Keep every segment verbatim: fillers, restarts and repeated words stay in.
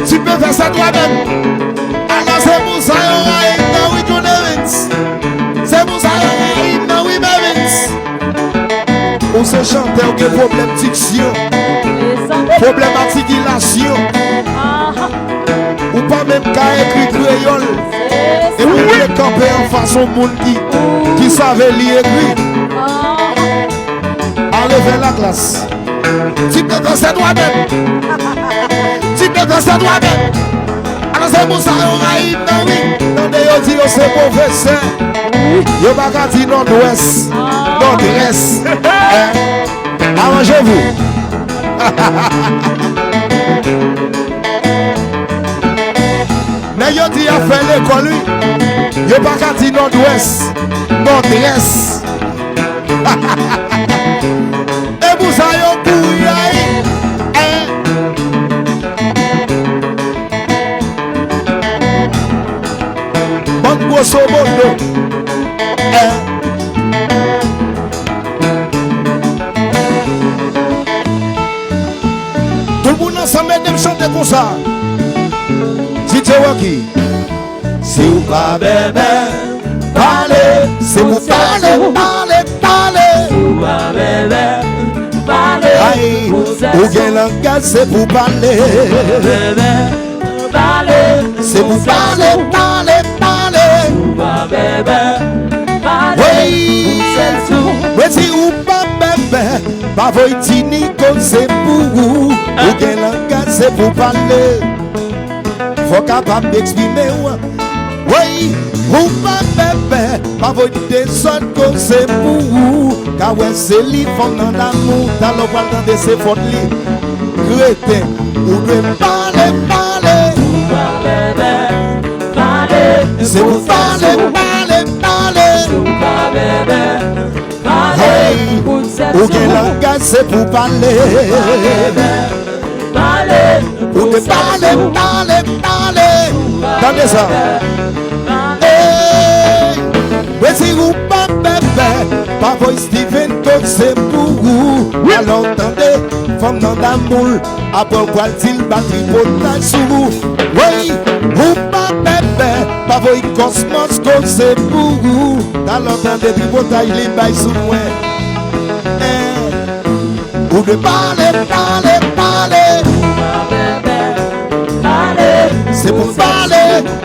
Tu peux faire ça toi-même. Alò se pou sa yo rayi m nan wi John Evans. Se pou sa yo rayi m nan wi Mevins. Ou se chantè, ou gen pwoblèm diksyon, pwoblèm atikilasyon. Ou pa menm ka ekri kreyòl. Epi ou vle kanpe anfas yon moun ki, ki save li ekri. Allez vers la classe. Tu peux faire ça toi-même. Tu peux faire ça toi-même. Alò se pou sa yo rayi m nan wi. Tande yo di yo se pwofesè. Yo pa ka di nòdwès, nòdrès. Arrangez-vous. Nèg yo di y ap fè lekòl wi. Yo pa ka di nòdwès, nòdrès. E pou sa yo kouri a wi. Bann gwoso modo. Tout moun ansanm ede m chante konsa. D J Rocky. Si w pa bèbè, pale, se pou pale, pale, pale. Si w pa bèbè, pale. Ay, ou gen langaj, se pou pale. Pale, se pou pale, pale, pale. Ou pa bèbè, pale. Mwen di ou pa bèbè, pa voye di ni koze pou ou. Ou gen langaj, se pou pale. Fò w kapab eksprime w. Woy, ou pa bèbè, pa voye dezòd koze pou ou. Ka wè se li fanm nan damou, talè w pral tande se fòt li. Kreten, ou dwe pale, pale. Ou pa bèbè, pale. Se pou pale, pale, pale. Ou pa bèbè, pale. Hey, ou gen langaj, se pou pale. Pale, ou te pale, pale, pale. Tande sa. Hey, mwen di ou pa bèbè, pa voye Steven koze pou ou. Alò tande, fanm nan damou l, apre w pral di l ba tripotay sou ou. Woy, ou pa bèbè, pa voye Kòsmòs koze pou ou. Alò tande tripotay li bay sou mwen. Eh. Ou dwe pale, pale, pale. Ou pa bèbè, pale. Se pou pale,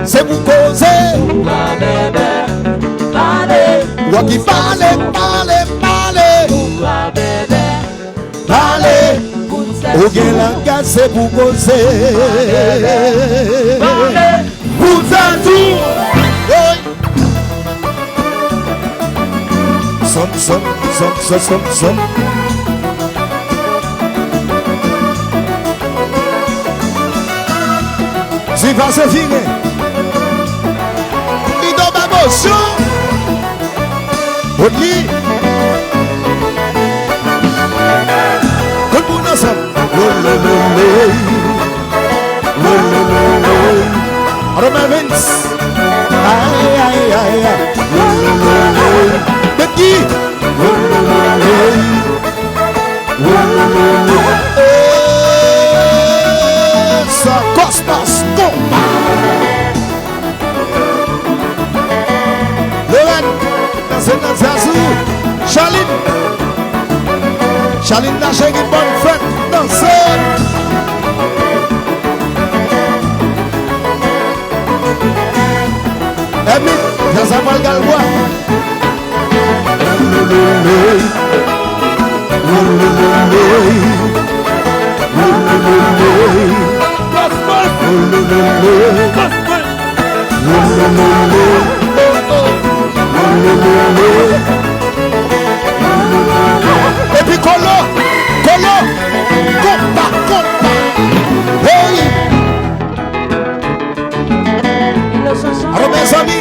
se pou koze. Ou pa bèbè, pale. Rocky pale, pale, pale. Ou pa bèbè, pale. Ou gen langaj, se pou koze. Pale. Pou sa tou. Woy. Zòm, zòm, zòm, zòm, zòm, zòm. Diva Zefirè. Lido Babosyon. Odli. Tout moun ansanm. Lo, lo, lo, lo. Lo, lo, lo, lo. Roman Evans. Ay, ay, ay, ay. Lo, lo, lo, lo. Becky. Lo, lo, lo, lo. Lo, lo, lo, lo. Eh, sa Kòsmòs konpa. Lorraine, danse nan djaz ou. Charline. Charline la chérie, bonne fête, danse. Hermine, djaz a pral galbwa. Epi kolo, kolo, konpa, konpa. Hey! Alò, mezanmi,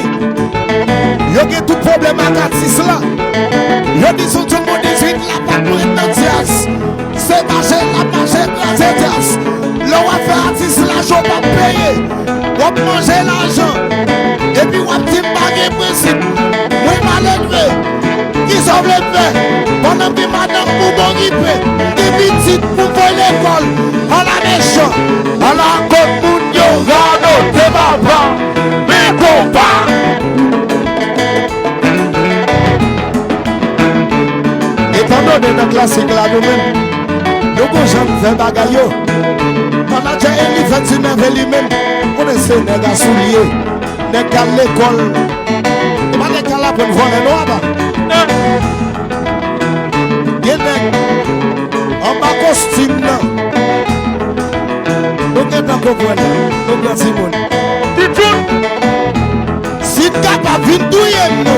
yo gen tout pwoblèm ak atis la. Yo di sou tout moun dizuit la pa t mwen nan djaz. Se mache l ap mache kraze djaz. Lè w ap fè atis la cho, w p ap peye. W ap manje lajan. Epi w ap di m pa gen prensip. Mwen maledve. Kisa w vle m fè? Pandan m gen madanm pou m okipe, m gen pitit pou m voye lekòl. Ala mechan. Ala kot moun. Nan klasik la nou menm, nou gon jan n fè bagay yo. Manadjè Eli fè ti mève li menm. Konnen se nèg a soulye, nèg k al lekòl. E pa nèg k al aprann vòlè non apa. Gen nèg anba kostim nan. Nou gentan konprann, nou gran timoun. Si n kapab vin touye m.